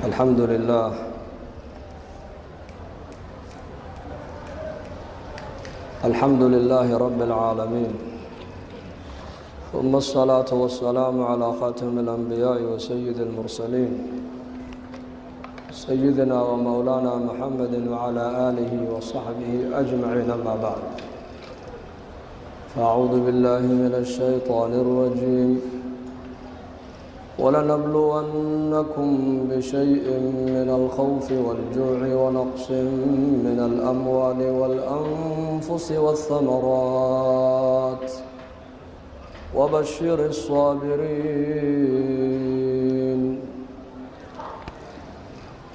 الحمد لله الحمد لله رب العالمين، ثم الصلاة والسلام على خاتم الأنبياء وسيد المرسلين، سيدنا ومولانا محمد وعلى آله وصحبه أجمعين. أما بعد، فأعوذ بالله من الشيطان الرجيم. ولنبلونكم بشيء من الخوف والجوع ونقص من الأموال والأنفس والثمرات وبشر الصابرين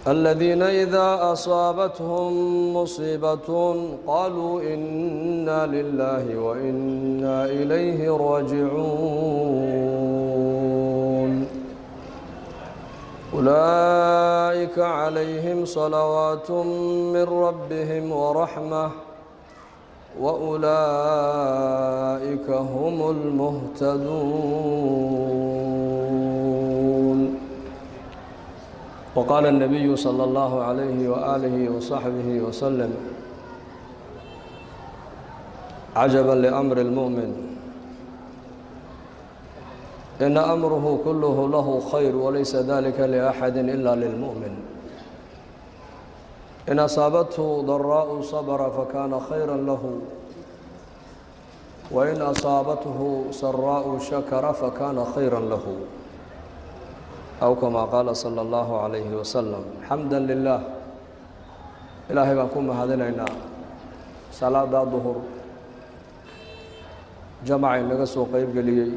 الذين إذا أصابتهم مصيبة قالوا إنا لله وإنا إليه راجعون. أولئك عليهم صلوات من ربهم ورحمة وأولئك هم المهتدون. وقال النبي صلى الله عليه وآله وصحبه وسلم: عجبا لأمر المؤمن، إن أمره كله له خير، وليس ذلك لأحد إلا للمؤمن. إن أصابته ضراء صبر فكان خيرا له، وإن أصابته سراء شكر فكان خيرا له، أو كما قال صلى الله عليه وسلم. حمدا لله. Ilaahay baan ku mahadinaynaa salaadaa duhur jamacay naga soo qeyb geliyey.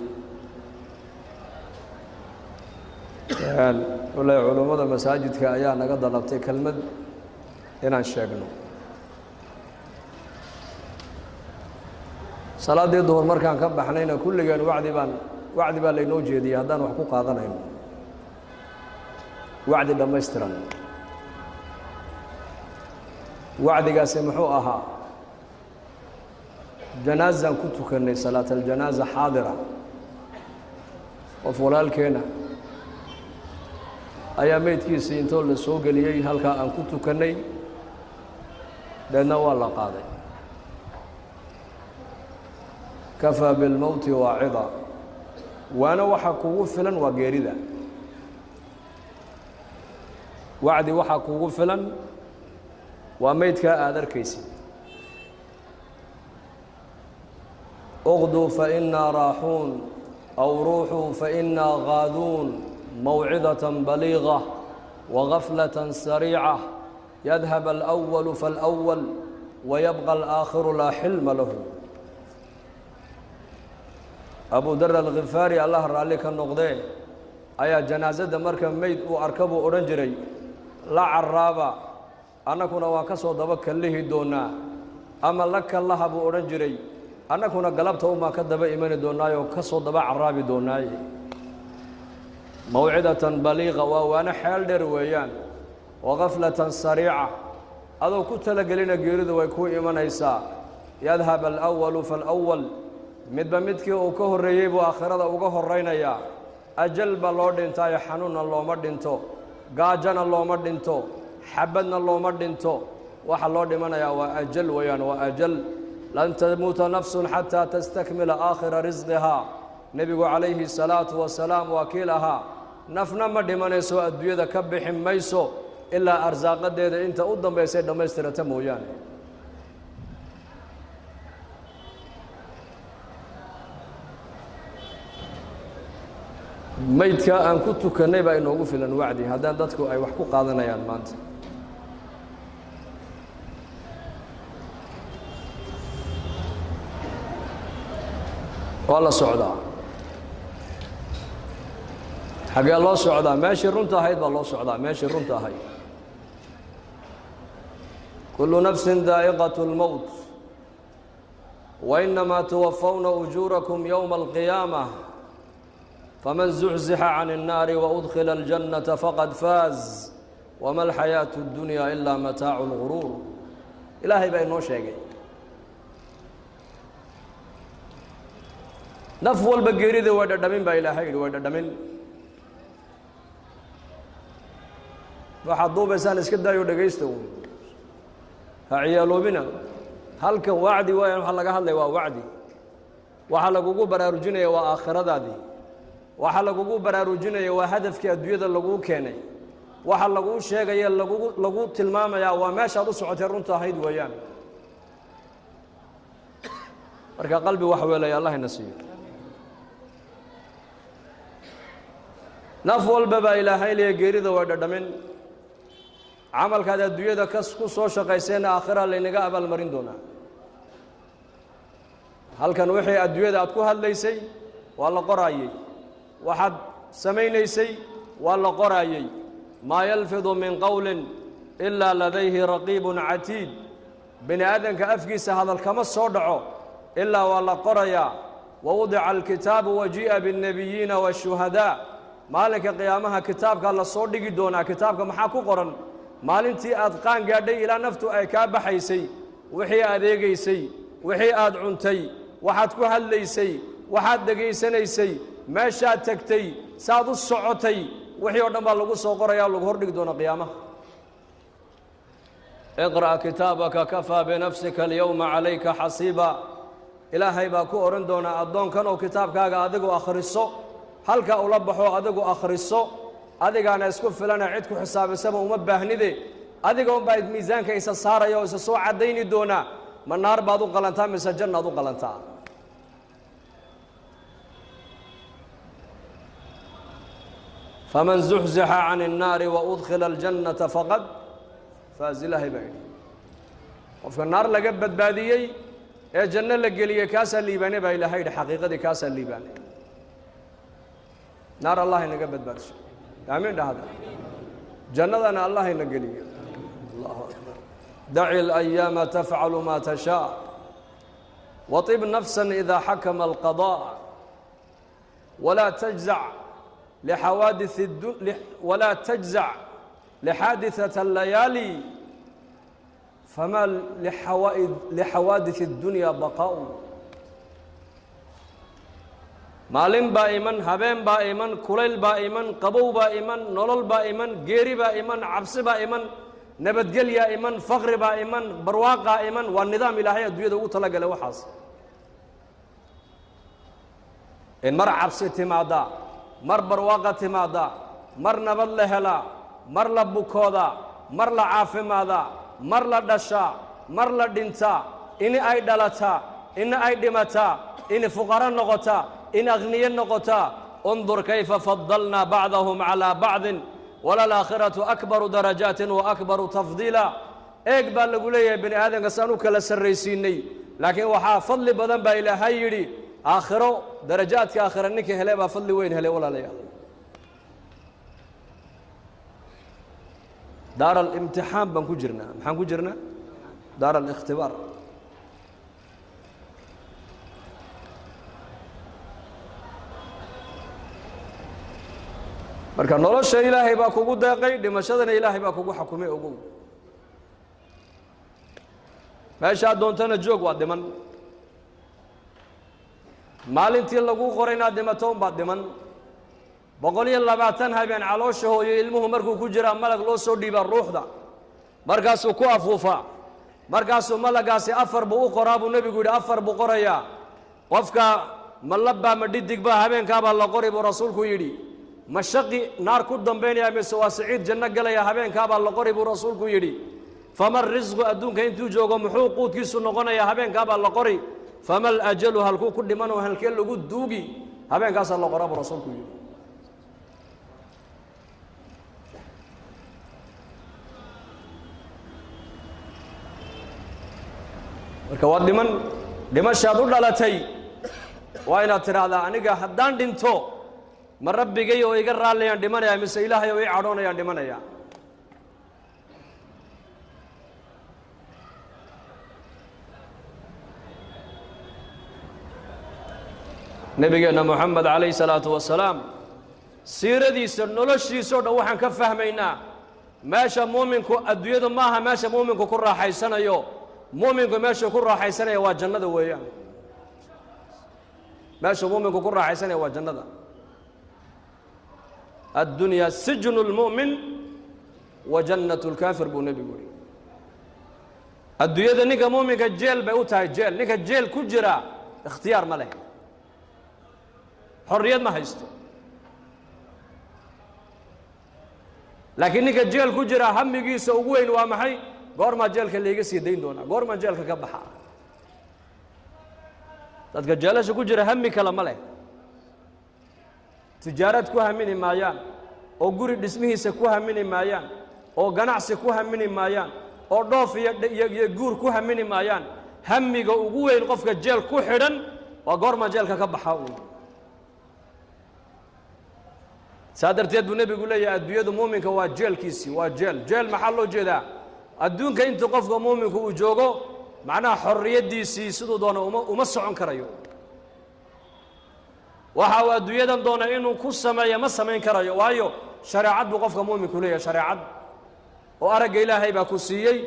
Wallaahi culummada masaajidka ayaa naga dalabtay kelmad inaan sheegno. Salaaddii duhur markaan ka baxnayna kulligeen wacdi baan wacdi baa laynoo jeediyey haddaan wax ku qaadanayno wacdi dhammaystiran. Wacdigaasi muxuu ahaa? Janaazaan ku tukannay, salaat aljanaaza xaadira. Qof walaalkeena ayaa meydkiisii intoo la soo geliyey halkaa aan ku tukannay, deedna waa la qaaday. Kafaa bilmowti waacida. Waana waxa kugu filan waa geerida. Wacdi waxaa kugu filan waa meydkaa aada arkaysid. Uqduu fa innaa raaxuun, aw ruuxuu fa innaa qaaduun, mawcidatan baliiqa wagaflatan sariica, yadhab alأwalu faاlأwal wayabqa alآakhiru laa xilma lahu. Abu dar alkhifaari, Allah raalli ka noqdee, ayaa janaasada marka meyd uu arka buu odhan jiray: la caraaba, annakuna waan ka soo daba kallihi doonaa, ama la kallaha buu odhan jiray, annakuna galabta umaan ka daba imani doonaayoo ka soo daba caraabi doonaaye. Mawcidatan baliiqa waa waano xeel dheer weeyaan, wagaflatan sariica. Adoo ku talagelina geeridu way ku imanaysaa. Yadhab alأwalu faاlأwal, midba midkii uu ka horreeyey buu aakhirada uga horraynayaa. Ajal ba loo dhintaayo, xanuunna looma dhinto, gaajana looma dhinto, xabadna looma dhinto. Waxa loo dhimanayaa waa ajal weeyaan, waa ajal. Lan tamuuta nafsun xataa tastakmila aakhira risqihaa. Nebigu calayhi salaatu wasalaam waa kii lahaa: nafna ma dhimanayso, adduunyada ka bixi mayso ilaa arsaaqadeeda inta u dambaysay dhammaystirata mooyaane. Maydka aan ku tukannay baa inoogu filan wacdi haddaan dadku ay wax ku qaadanayaan maanta. Waa la socdaa. Xaggee loo socdaa? Meeshii runta ahayd baa loo socdaa, meeshii runta ahayd. Kullu nafsin daa'iqaة اlmowt wainamaa tuwafawna ujuurakum yowma alqiyaamah, faman zuxzixa can الnaari waudkhila اljannata faqad faaz, wama alxayaaةu اddunya ilaa mataacu اlguruur. Ilaahay baa inoo sheegay. Naf walba geerida way dhadhamin baa Ilaahay yidhi, way dhadhamin. Waxaad duubaysaan iska daayo, dhegaysta uun, ha ciyaaloobina. Halkan wacdi waayaan, waxa laga hadlaya waa wacdi. Waxaa lagugu baraarujinaya waa aakhiradaadii, waxaa lagugu baraarujinaya waa hadafkii adduunyada laguu keenay, waxa laguu sheegaya lagu tilmaamayaa waa meeshaad u socotay runta ahayd weeyaan. Marka qalbi wax weelaya Allah ina siiyo. Naf walba baa Ilaahay leeya geerida way dhadhamin. Camalkaad adduunyada ku soo shaqayseenna aakhira laynaga abaalmarin doonaa. Halkan wixii adduunyada aad ku hadlaysay waa la qoraayey, waxaad samaynaysay waa la qoraayey. Maa yalfidu min qowlin ilaa ladayhi raqiibun catiid. Bini aadamka afkiisa hadal kama soo dhaco ilaa waa la qorayaa. Wa wudica alkitaabu wajii'a biاnnabiyiina waashuhadaa. Maalinka qiyaamaha kitaabkaa la soo dhigi doonaa. Kitaabka maxaa ku qoran? Maalintii aad qaan gaadhay ilaa naftu ay kaa baxaysay, wixii adeegaysay, wixii aad cuntay, waxaad ku hadlaysay, waxaad dhegaysanaysay, meeshaad tagtay, saad u socotay, wixii oo dhan baa lagu soo qorayaa, lagu hordhigi doonaa qiyaamaha. Iqra' kitaabaka kafaa binafsika alyowma calayka xasiiba. Ilaahay baa ku odhan doonaa addoonkan oo kitaabkaaga adigu akhriso, halka ula baxo adigu akhriso, adigaana isku filana, cid ku xisaabisaba uma baahnide, adiga unbaa miisaanka isa saaraya oo isa soo caddayni doonaa. Ma naar baad u qalantaa mise jannaad u qalantaa? Faman zuxzixa can الnaari waudkhila aljannata faqad faaz. Ilaahay baa yidhi qofka naar laga badbaadiyey ee janno la geliyey kaasaa liibaanay baa Ilaahay yidhi. Xaqiiqadii kaasaa liibaanay. Naar Allah inaga badbaadiso, aamiin dhahda. Jannadana Allah ina geliyo. Allahu akbar. Daci alayaama tafcalu maa tashaa waطib nafsa ida xakama alqaضاء walaa tajzac lixawaadiث walaa tajzac lixaadiثaة اllayaali famaa lixawaadiث اddunya baqaa'u. Maalin baa iman, habeen baa iman, kulayl baa iman, qabow baa iman, nolol baa iman, geeri baa iman, cabsi baa iman, nabadgelyaa iman, faqri baa iman, barwaaqaa iman. Waa nidaam Ilaahay adduunyada ugu talagalay waxaas. In mar cabsi timaaddaa, mar barwaaqa timaaddaa, mar nabad la helaa, mar la bukoodaa, mar la caafimaadaa, mar la dhashaa, mar la dhintaa, in ay dhalataa, in ay dhimataa, in fuqaro noqotaa, in akhniye noqotaa. Undur kayfa fadalnaa bacdahum calaa bacdin walalaakhiratu akbaru darajaatin wa akbaru tafdiila. Eeg baa lagu leeyahay bini aadamka saan u kala sarraysiinay, laakiin waxaa fadli badan baa Ilaahay yidhi aakhiro. Darajaadka aakhira ninka hele baa fadli weyn helay. Walaalayaal, daar alimtixaan baan ku jirnaa. Maxaan ku jirnaa? Daar alikhtibaar. Marka nolosha Ilaahay baa kugu deeqay, dhimashadana Ilaahay baa kugu xakumay. Ogow, meeshaad doontana joog, waa dhiman. Maalintii laguu qoray inaad dhimato unbaad dhiman. 120 habeen caloosha hooyo ilmuhu markuu ku jiraa malag loo soo dhiibaa ruuxda, markaasuu ku afuufaa, markaasuu malagaasi 4 buu u qoraa buu nebigu yidhi. 4 buu qorayaa. Qofka ma labbaa ma dhidig baa habeenkaabaa la qori buu rasuulku yidhi. Ma shaqi naar ku dambaynaya mise waa siciid janno galaya habeenkaabaa la qori buu rasuulku yidhi. Fama risqu, adduunka intuu joogo muxuu quudkiisu noqonayaa habeenkaabaa la qori. Fama alajalu, halkuu ku dhimanoo halkee lagu duugi habeenkaasaa la qoraa buu rasuulku yidhi. Marka waa dhiman, dhimashaad u dhalatay. Waa inaad tidhaahdaa aniga haddaan dhinto ma rabbigay oo iga raallayaan dhimanaya mise Ilaahay oo ii cadhoonayaan dhimanaya? Nebigeenna Moxamed calayhi salaatu wasalaam siiradiisa noloshiisa o dhan waxaan ka fahmaynaa meesha muuminku adduunyadu maaha meesha muuminku ku raaxaysanayo. Muuminku meeshuu ku raaxaysanaya waa jannada weeyaan. Meesha muuminku ku raaxaysanaya waa jannada. Addunyaa sijnu lmu'min wa jannatu lkaafir buu nebigu yihi. Adduunyada ninka muuminka jeel bay u tahay, jeel. Ninka jeel ku jira ikhtiyaar ma leh, xorriyad ma haysto. Laakiin ninka jeel ku jira hamigiisa ugu weyn waa maxay? Goormaa jeelka laiga sii dayn doonaa, goormaa jeelka ka baxa. Dadka jeelasha ku jira hami kale ma leh, tijaarad ku hamini maayaan, oo guri dhismihiisa ku hamini maayaan, oo ganacsi ku hamini maayaan, oo dhoof iyo guur ku hamini maayaan. Hamiga ugu weyn qofka jeel ku xidhan waa goormaa jeelka ka baxa uun. Saa darteed buu nebigu leeyahay adduunyadu muuminka waa jeelkiisii, waa jeel. Jeel maxaa loo jeedaa? Adduunka intuu qofka muuminku uu joogo macnaha xorriyaddiisii siduu doono uma socon karayo. Waxa uu adduunyadan doona inuu ku sameeyo ma samayn karayo, waayo shareecad buu qofka muuminku leeyahay, shareecad oo aragga ilaahay baa ku siiyey.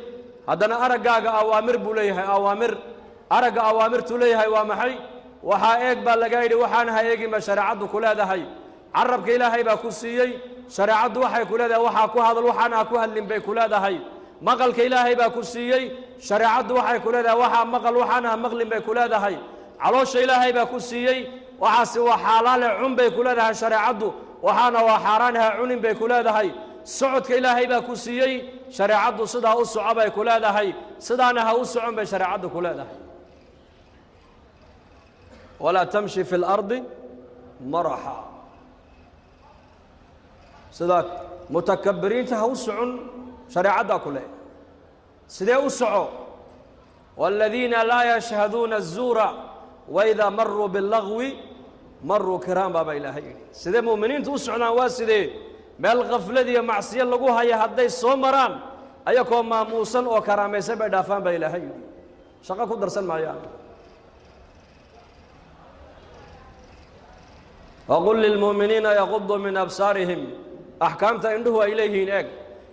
Haddana araggaaga awaamir buu leeyahay, awaamir. Aragga awaamirtuu leeyahay waa maxay? Waxaa eeg baa lagaa yidhi, waxaan ha eegin baa shareecaddu ku leedahay. Carabka ilaahay baa ku siiyey, shareecaddu waxay ku leedahay waxaa ku hadal, waxaan ha ku hadlin bay ku leedahay. Maqalka ilaahay baa ku siiyey, shareecaddu waxay ku leedahay waxaa maqal, waxaan ha maqlin bay ku leedahay. Caloosha ilaahay baa ku siiyey, waxaasi waa xaalaale cun bay ku leedahay shareecaddu, waxaana waa xaaraan ha cunin bay ku leedahay. Socodka ilaahay baa ku siiyey, shareecaddu sidaa u soco bay ku leedahay, sidaana ha u socon bay shareecaddu ku leedahay. Walaa tamshi fi اlardi maraxa, sidaa mutakabiriinta ha u socon shareecaddaa ku leh. Sidee u soco? Waaladiina laa yashhaduuna azuura waidaa maruu bilagwi maruu kiraan baaba ilaahay yidhi. Sidee mu'miniintu u socdaan? Waa sidee? Meel khaflad iyo macsiyo lagu haya hadday soo maraan ayakoo maamuusan oo karaamaysan bay dhaafaan baa ilaahay yidhi. Shaqo ku darsan maayaan. Waqul lilmu'miniina yaquduu min absaarihim. Axkaamta indhuhu ay leeyihiin eeg,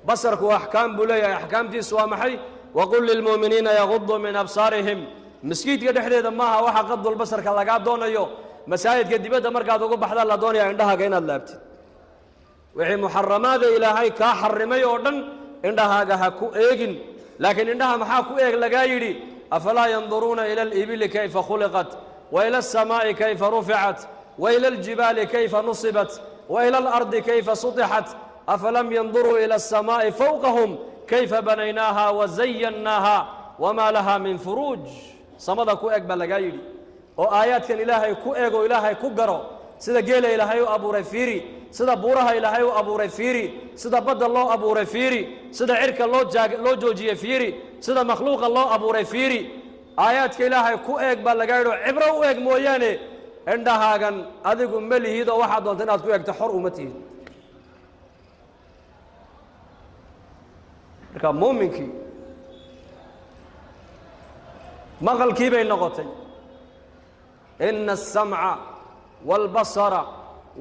basarku axkaam buu leeyahay, axkaamtiisu waa maxay? Waqul lilmu'miniina yaquduu min absaarihim. Maskiidka dhexdeeda maaha waxa qadul basarka lagaa doonayo, masaajidka dibadda markaad ugu baxdaa la doonaya indhahaaga inaad laabtid. Wixii muxaramaada ilaahay kaa xarimay oo dhan indhahaaga ha ku eegin. Laakiin indhaha maxaa ku eeg lagaa yidhi? Afalaa yanduruuna ila alibili kayfa khuliqat, wa ila alsamaa'i kayfa ruficat, wa ila aljibaali kayfa nusibat, wa ila alardi kayfa sutixat, afalam yanduruu ila alsamaa'i fawqahum kayfa banaynaaha wazayannaaha wamaa laha min furuuj. Samada ku eeg baa lagaa yidhi, oo aayaadkan ilaahay ku eeg oo ilaahay ku garo. Sida geela ilaahay u abuuray fiiri, sida buuraha ilaahay u abuuray fiiri, sida badda loo abuuray fiiri, sida cirka loo joojiyey fiiri, sida makhluuqa loo abuuray fiiri. Aayaadka ilaahay ku eeg baa lagaa yidhi, oo cibro u eeg mooyaane indhahaagan adigu ma lihid oo waxaad doonta inaad ku eegto xor uma tihid. Marka muuminkii maqalkii bay noqotay. Ina aلsamca wاlbasara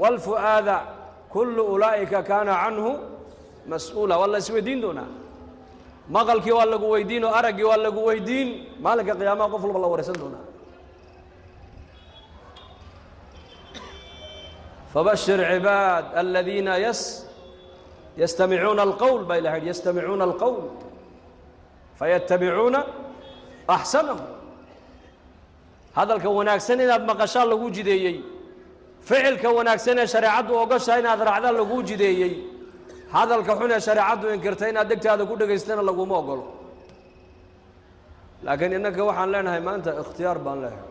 wاlfu'aada kullu ulaa'ika kaana canhu mas'uula. Waa la isweydiin doonaa. Maqalkii waa lagu weydiin oo araggii waa lagu weydiin. Maalinka qiyaamaha qof walba la waraysan doonaa. Fabashir cibaad aladiina yastamicuuna alqowl baa ilaha yidhi, yastamicuuna alqowl fayatabicuuna axsanahu. Hadalka wanaagsan inaad maqashaa lagu jideeyey, ficilka wanaagsan ee shareecaddu ogoshahay inaad raacdaa laguu jideeyey, hadalka xun ee shareecaddu inkirtay inaad degtaada ku dhegaystana laguma ogolo. Laakiin innanka waxaan leenahay maanta ikhtiyaar baan leenahay,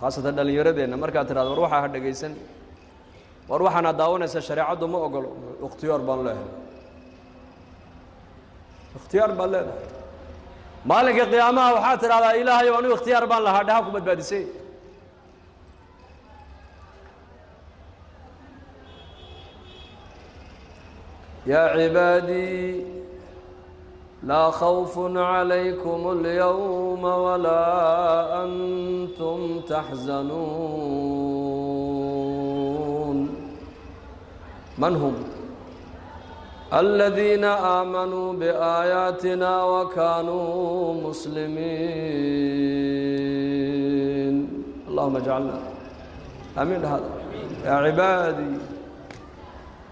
khaasatan dhallinyaradeenna. Markaad tidhahdo war waxaa ha dhegaysan, war waxaana daawanaysa shareecaddu ma ogolo, ikhtiyaar baan leehay, ikhtiyaar baad leedahay. Maalinka qiyaamaha waxaad tidhahdaa ilaahayow anigu ikhtiyaar baan lahaa, dhaha ku badbaadisay. Yaa cibaadii laa khawfun calaykum alyawma walaa antum taxzanuun. Man hum? Aladiina aamanuu biaayaatina wa kaanuu muslimiin. Allahuma jcalna aamiin dhahada. Yaa cibaadii,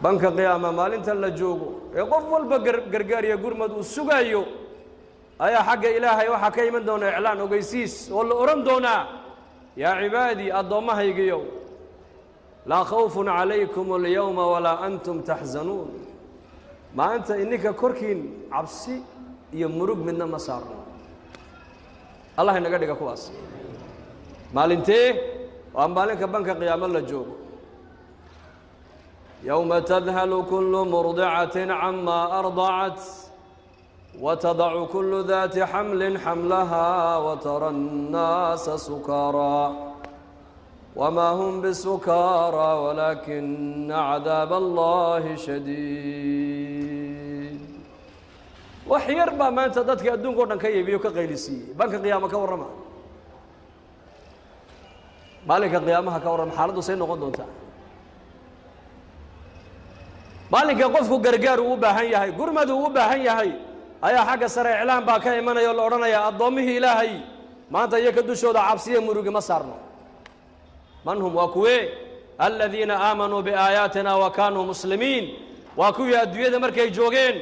banka qiyaama maalintan la joogo ee qof walba gargaar iyo gurmad uu sugaayo, ayaa xagga Ilaahay waxaa ka iman doona iclaan, ogeysiis, oo la odhan doonaa: yaa cibaadii, addoommahaygiyow, laa khawfun calaykum alyowma walaa antum taxzanuun. Maanta ininka korkiin cabsi iyo murug midna ma saarno. Allah inaga dhiga kuwaas. Maalintee? Waa maalinka banka qiyaamo la joogo. Yowma tadhalu kulu murdicatin camaa ardacat watadacu kulu daati xamlin xamlaha watara annaasa sukaaraa wamaa hum bisukaara walaakina cadaab allahi shadiid. Wax yar baa maanta dadka adduunka o dhan ka yeebiyo, ka qaylisiiyey. Banka qiyaama ka warrama, maalinka qiyaamaha ka warrama, xaaladdu say noqon doontaa? Maalinka qofku gargaar uu u baahan yahay, gurmad uu u baahan yahay, ayaa xagga sare iclaan baa ka imanaya oo la odhanaya: addoommihii Ilaahay, maanta iyo ka dushooda cabsiya murugi ma saarno. Man hum? Waa kuwee? Aladiina aamanuu biaayaatina wa kaanuu muslimiin. Waa kuwii adduunyada markay joogeen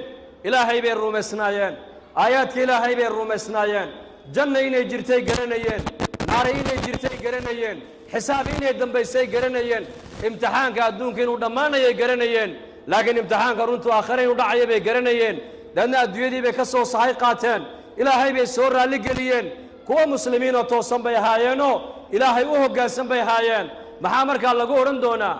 Ilaahay bay rumaysnaayeen, aayaadka Ilaahay bay rumaysnaayeen, janna inay jirtay garanayeen, naari inay jirtay garanayeen, xisaab inay dambaysay garanayeen, imtixaanka adduunka inuu dhammaanayay garanayeen, laakiin imtixaanka runtu aakhare inuu dhacaya bay garanayeen. Daadna adduunyadii bay ka soo sahay qaateen, Ilaahay bay soo raalligeliyeen. Kuwa muslimiinoo toosan bay ahaayeenoo Ilaahay u hoggaansan bay ahaayeen. Maxaa markaa lagu odhan doonaa?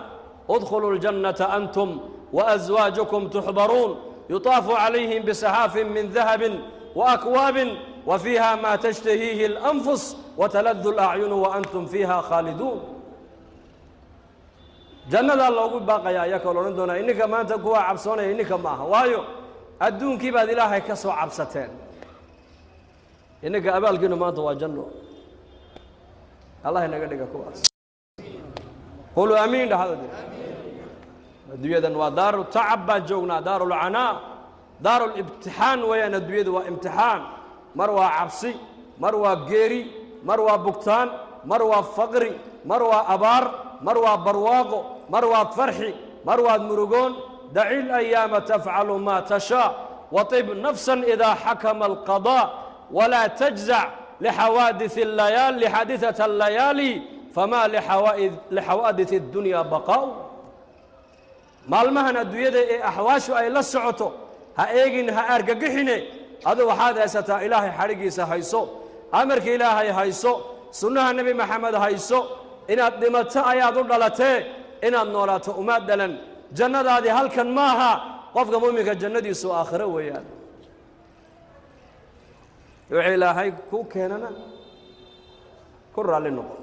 Udkhuluu ljannata antum waaswaajukum tuxbaruun, yutaafu calayhim bisaxaafin min dahabin waakwaabin wa fiiha maa tashtahiihi alanfus wataladu alacyunu wa antum fiiha khaaliduun. Jannadaa loogu baaqaya ayaa koo la odhan doonaa: ininka maanta kuwaa cabsoonaya ininka ma aha, waayo adduunkii baad Ilaahay ka soo cabsateen. Ininka abaalkiinu maanta waa janno. Allah inaga dhiga kuwaas. Quluu aamiin dhahada. Adduunyadan waa daaru tacab baan joognaa, daaru lcanaa, daaru libtixaan weeyaan. Adduunyadu waa imtixaan. Mar waa cabsi, mar waa geeri, mar waa bugtaan, mar waa faqri, mar waa abaar, mar waa barwaaqo, mar waad farxi, mar waad murugoon. Daci alayaama tafcalu maa tashaa waطib nafsa idaa xakama alqaضاء walaa tajzac lixawaadiث اlayaal lixaadiثaة اllayaali famaa lixawaadiث اddunya baqaa'u. Maalmahan adduunyada ee axwaashu ay la socoto ha eegin, ha argagixine. Adu waxaad haysataa Ilaahay xadhiggiisa hayso, amarka Ilaahay hayso, sunnaha Nebi Maxamed hayso. Inaad dhimato ayaad u dhalatee, inaad noolaato umaad dhalan. Jannadaadii halkan maaha. Qofka muuminka jannadiisu aakhiro weeyaan. Wixii Ilaahay ku keenana ku raalli noqo.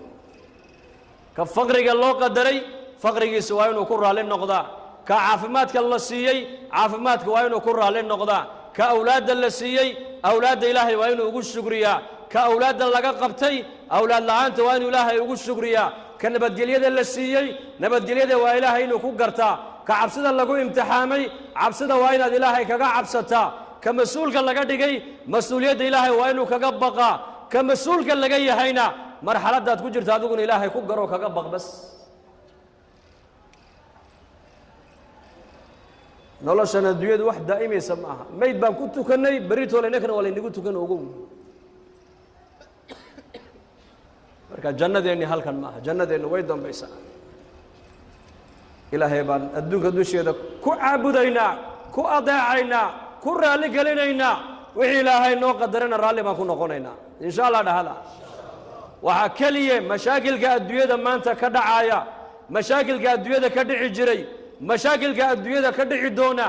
Ka faqriga loo qadaray faqrigiisa waa inuu ku raalli noqdaa. Ka caafimaadka la siiyey caafimaadka waa inuu ku raalli noqdaa. Ka awlaadda la siiyey awlaadda Ilaahay waa inuu ugu shugriyaa. Ka awlaadda laga qabtay awlaad la'aanta waa inuu Ilaahay ugu shugriyaa. Ka nabadgelyada la siiyey nabadgelyada waa Ilaahay inuu ku gartaa. Ka cabsida lagu imtixaamay cabsida waa inaad Ilaahay kaga cabsataa. Ka mas-uulka laga dhigay mas-uuliyadda Ilaahay waa inuu kaga baqaa. Ka mas-uulka laga yahayna marxaladdaad ku jirta adiguna Ilaahay ku garoo, kaga baq bas. Noloshan adduunyadu wax daa'imaysa ma aha. Mayd baan ku tukannay, beritoole innakana waa laynagu tukan, ogow. Marka jannadeenni halkan ma aha, jannadeennu way dambaysaa. Ilaahay baan adduunka dusheeda ku caabudaynaa, ku adeecaynaa, ku raalli gelinaynaa. Wixii Ilaahay noo qadarana raalli baan ku noqonaynaa, insha Allah dhahada. Waxaa keliya mashaakilka adduunyada maanta ka dhacaya, mashaakilka adduunyada ka dhici jiray, mashaakilka adduunyada ka dhici doona,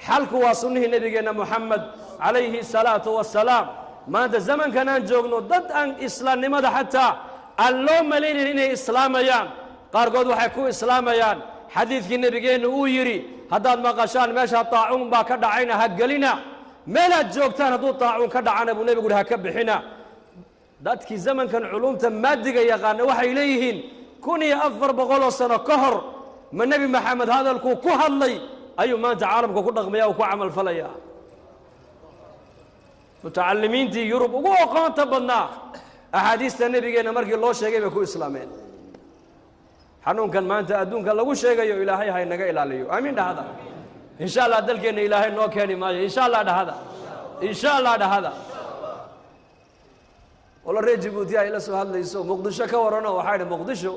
xalku waa sunnihii nebigeenna Moxamed calayhi salaatu wasalaam. Maanta zamankan aan joogno, dad aan islaamnimada xataa aan loo malaynayn inay islaamayaan, qaarkood waxay ku islaamayaan xadiidkii nebigeennu uu yidhi: haddaad maqashaan meesha taacuun baa ka dhacayna ha gelina. Meelaad joogtaan hadduu taacuun ka dhacana, buu nebigu yidhi, ha ka bixina. Dadkii zamankan culumta maadiga yaqaana waxay leeyihiin 1400 sano ka hor ma Nebi Maxamed hadalkuu ku hadlay ayuu maanta caalamka ku dhaqmaya uu ku camal falaya. Mutacalimiintii Yurub ugu aqoonta badnaa, Axaadiista nebigeenna markii loo sheegay bay ku islaameen. Xanuunkan maanta adduunka lagu sheegayo Ilaahay ha inaga ilaaliyo. Aamiin dhahada. Insha Allah dalkeenna Ilaahay noo keeni maayo. Insha Allah dhahada, insha Allah dhahada. Wala reer Jabuuti ay la soo hadlayso Muqdisho ka warano, waxaa idhi Muqdisho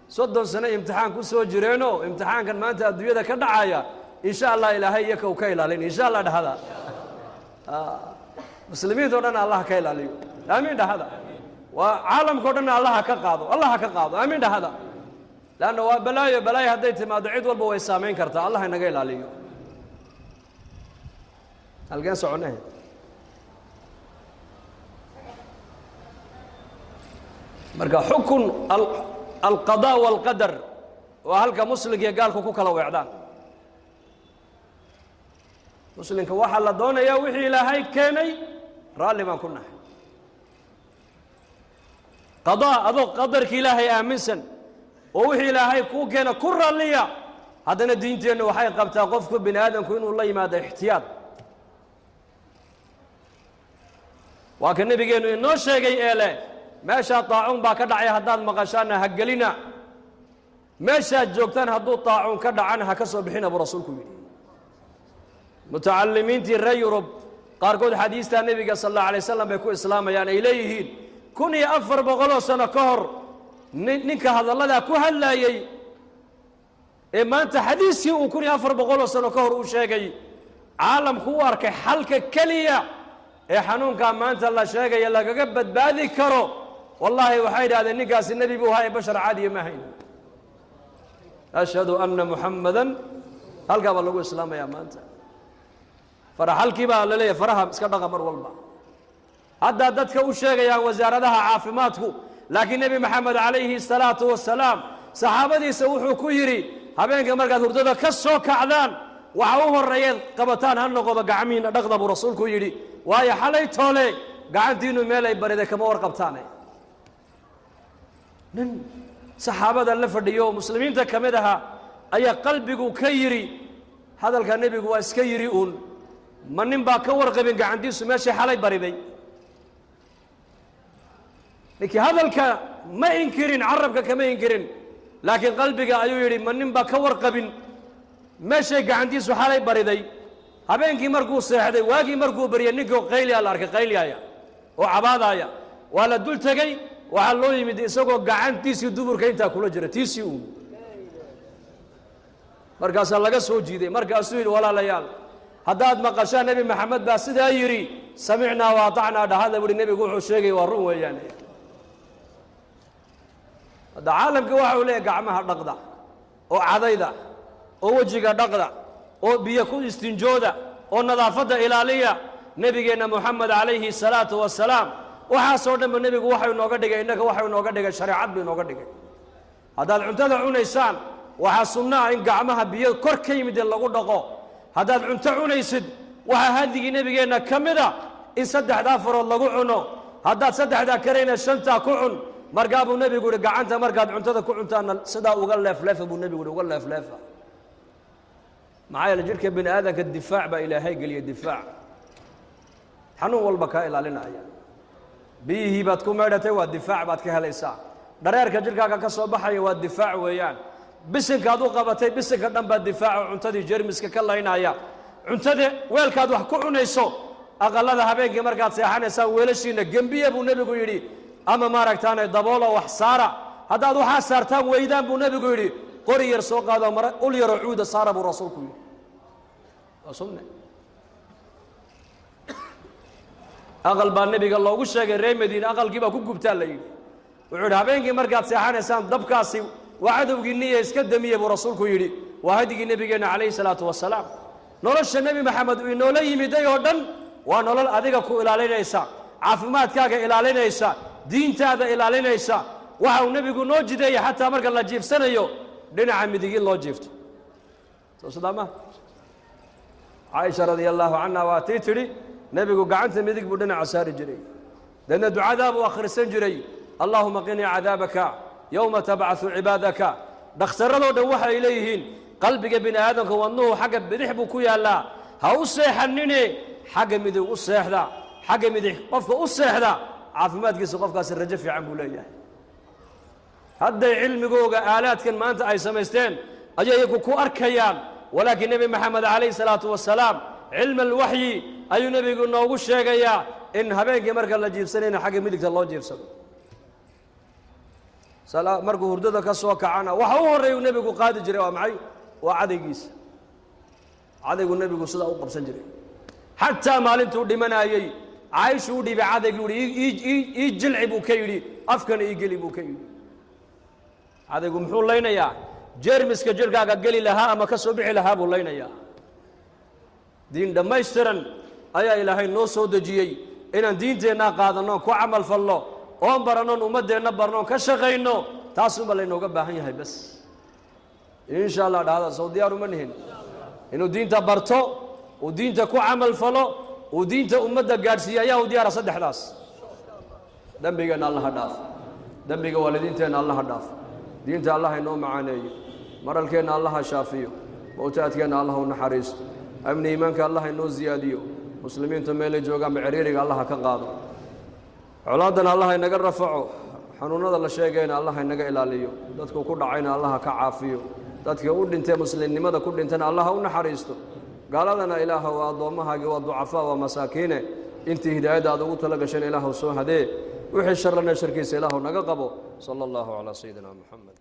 30 sano imtixaan ku soo jireenoo imtixaankan maanta adduunyada ka dhacaya insha Allah Ilaahay iyaka uu ka ilaalin. Insha Allah dhahada. Muslimiinta o dhan Allah ka ilaaliyo. Aamiin dhahada. Waa caalamka o dhan Allah ka qaado, Allah ka qaado. Aamiin dhahada. Leanna waa balaayo, balaayo hadday timaado cid walba way saamayn kartaa. Allah inaga ilaaliyo. Halkeen soconee? Marka xukun alqadaa walqadar waa halka muslimka iyo gaalku ku kala weecdaan. Muslimka waxaa la doonayaa wixii Ilaahay keenay raalli baan ku nahay. Qadaa adoo qadarka Ilaahay aaminsan oo wixii Ilaahay kuu keena ku raalliya, haddana diinteennu waxay qabtaa qofku bini aadamku inuu la yimaado ixtiyaad. Waa ka nebigeennu inoo sheegay ee leh meeshaa taacuun baa ka dhacay, haddaad maqashaanna ha gelina, meeshaad joogtaan hadduu taacuun ka dhacana ha ka soo bixina buu rasuulku yidhi. Mutacalimiintii reer Yurub qaarkood xadiistaa nebiga sal allahu alay wasalam bay ku islaamayaan, ay leeyihiin 1400 sano ka hor ninka hadalladaa ku hadlaayey ee maanta xadiiskii uu 1400 sano ka hor uu sheegay caalamku u arkay xalka keliya ee xanuunkaa maanta la sheegaya lagaga badbaadi karo. Wallaahi waxay idhahdeen ninkaasi nebi buu ahaa ee bashar caadiya ma hayn. Ashhadu anna Muxammadan, halkaa baa lagu islaamayaa maanta. Faraxalkii baa la leeyahay faraha iska dhaqa mar walba. Haddaa dadka u sheegayaan wasaaradaha caafimaadku, laakiin Nebi Maxamed calayhi salaatu wasalaam saxaabadiisa wuxuu ku yidhi habeenka markaad hurdada ka soo kacdaan waxa u horreeyeed qabataan ha noqodo gacmihiinna dhaqda buu rasuulku yidhi, waayo xalay toole gacantiinnu meel ay bariday kama warqabtaane. Nin saxaabada la fadhiyo oo muslimiinta ka mid ahaa ayaa qalbigu ka yidhi hadalka nebigu waa iska yidhi uun, ma nin baa ka warqabin gacantiisu meeshay xalay bariday? Ninkii hadalka ma inkirin, carabka kama inkirin, laakiin qalbiga ayuu yidhi ma nin baa ka warqabin meeshay gacantiisu xalay bariday? Habeenkii markuu seexday, waagii markuu baryay, ninkii qayliyaa la arkay, qayliyaaya oo cabaadaaya. Waa la dul tegey, waxaa loo yimid isagoo gacantiisii duburka intaa kula jira tiisii uun. Markaasaa laga soo jiiday, markaasuu yidhi walaalayaal, haddaad maqashaan Nebi Maxamed baa sidaa yidhi, samicnaa wa atacnaa dhahada buuhi. Nebigu wuxuu sheegay waa run weeyaan. Hadda caalamka waxa uu leeyahy gacmaha dhaqda oo cadayda oo wejiga dhaqda oo biyo ku istinjooda oo nadaafadda ilaaliya. Nebigeenna Moxamed calayhi salaatu wasalaam waxaasoo dhanba nebigu waxau inooga dhigay, innaga waxau inooga dhigay shareecad buu inooga dhigay. Haddaad cuntada cunaysaan waxaa sunno ah in gacmaha biyo kor ka yimid ee lagu dhaqo. Haddaad cunto cunaysid waxaa hadigii nebigeenna ka mid a in 3 farood lagu cuno. Haddaad 3 karayna 5 ku cun. Markaa buu nebigu yihi gacanta markaad cuntada ku cuntaanna sidaa uga leefleefa buu nebigu yihi, uga leefleefa. Maxaa yeele jidhka bini aadamka difaac baa Ilaahay geliya, difaac xanuun walba kaa ilaalinaya. Biyihii baad ku maydhatay, waa difaac baad ka helaysaa. Dhareerka jidhkaaga ka soo baxaya waa difaac weeyaan. Bisinkaad u qabatay, bisinka dhan baa difaaco cuntadii jermiska ka laynaya. Cuntada weelkaad wax ku cunayso, aqalada habeenkii markaad seexanaysaan weelashiina gembiya buu nebigu yidhi, ama maaragtaane daboolo wax saara. Haddaad waxaa saartaan weydaan buu nebigu yidhi, qori yar soo qaado, mara ul yaroo cuuda saara buu rasuulku yidhi. Waa sunne. Aqal baa nebiga loogu sheegay reer Madiine, aqalkii baa ku gubtaa la yidhi. Wuxuu yidhi habeenkii markaad seexanaysaan dabkaasi waa cadowgii niya iska damiye buu rasuulku yidhi. Waa hadigii nebigeenna calayhi salaatu wasalaam. Nolosha Nebi Maxamed uu inoola yimiday oo dhan waa nolol adiga ku ilaalinaysa, caafimaadkaaga ilaalinaysa, diintaada ilaalinaysa. Waxa uu nebigu noo jideeyey xataa marka la jiifsanayo dhinaca midig in loo jiifto. Soo sidaa ma Caaisha radia allahu canha waa tii tidhi nebigu gacanta midig buu dhinaca saari jiray, deedna ducadaa buu akhrisan jiray, allaahuma qinii cadaabaka yowma tabcaثu cibaadaka. Dhakhtarradoo dhan waxay leeyihiin qalbiga bini aadamka wadnuhu xagga bidix buu ku yaallaa, ha u seexanine xagga midig u seexda, xagga midig qofka u seexda Caafimaadkiisa qofkaasi rajo fiican buu leeyahay. Hadday cilmigooga aalaadkan maanta ay samaysteen ayay iyagu ku arkayaan, walaakiin Nebi Maxamed calayhi salaatu wasalaam cilma alwaxyi ayuu nebigu noogu sheegayaa in habeenkii marka la jiibsanayna xagga midigta loo jiibsado, markuu hurdada ka soo kacana waxa u horreeya uu nebigu qaadi jiray waa maxay? Waa cadaygiisa. Cadaygu nebigu sidaa u qabsan jiray. Xataa maalintuu dhimanaayey Caaishu u dhiibay cadaygii, uhi ii jilci buu ka yidhi, afkana ii geli buu ka yidhi. Cadaygu muxuu laynayaa? Jeermiska jirhkaaga geli lahaa ama ka soo bixi lahaa buu laynayaa. Diin dhammaystiran ayaa Ilaahay noo soo dejiyey. Inaan diinteennaa qaadanno, ku camal falno, oon barannoon, ummaddeenna barnoon, ka shaqayno, taasunbaa laynooga baahan yahay bas. Insha Allah dhahda, sow diyaar uma nihin inuu diinta barto, uu diinta ku camal falo, uu diinta ummadda gaadhsiiye? Ayaa u diyaara saddexdaas? Dembigeenna Allaha dhaaf, dembiga waalidiinteenna Allaha dhaaf, diinta Allah inoo macaaneeyo, maralkeenna Allaha shaafiyo, mowtaadkeenna Allah u naxariisto, amni iimaanka Allah inoo siyaadiyo, muslimiinta meelay joogaanba ciriiriga Allaha ka qaado, colaaddana Allah inaga rafaco, xanuunada la sheegayna Allah inaga ilaaliyo, dadku ku dhacayna Allaha ka caafiyo, dadkii u dhintay muslimnimada ku dhintana Allaha u naxariisto, gaaladana Ilaaha waa addoommahaagii, waa ducafaa, waa masaakiine, intii hidaayadda aad ugu tala gasheen Ilaahu soo hadee, wixii sharlana sharkiisa Ilaahu naga qabo. Sala allahu calaa sayidina Moxamed.